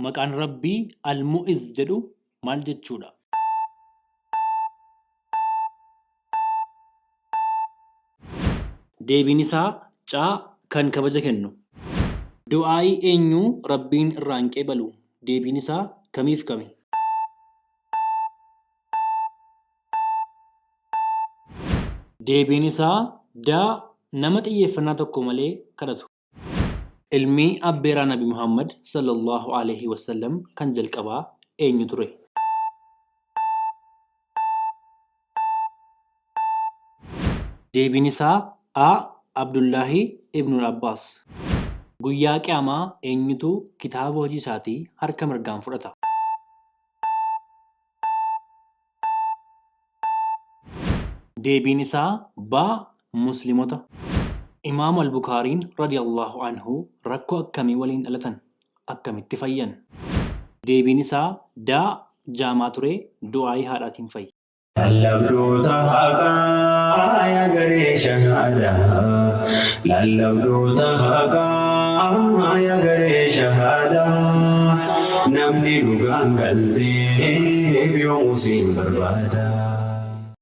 Maqaan Rabbii Al-Mu'izz jedhu maal jechuudha? Deebiin isaa C. Kan kabaja kennu. Du'aa'ii eenyuu Rabbiin irraa hin qeebalu? Deebiin isaa kamiif kami? Deebiin isaa D. Nama xiyyeeffannaa tokko malee kadhatu. Ilmi abbeeraa Nabi Muhammad sallallaahu aleyhi wasallam kan jalqabaa eenyu ture? Deebiin isaa A. Abdullaahi ibnul Abbaas. Guyyaa Qiyaamaa eenyutu kitaaba hojii isaatii harka mirgaan fudhata? Deebiin isaa B. Muslimota. Imaamu Al-Bukhaariin radiyallahu anhu rakkoo akkamii waliin dhalatan? Akkamitti fayyan? Deebiin isaa D. Jaamaa ture, du'aa'ii haadhaatiin fayye. Lallabdoota haqaa yaa garee shahaadaa Lallabdoota haqaa yaa garee shahaadaa Namni dhugaan galteef yoomuu siin barbaada.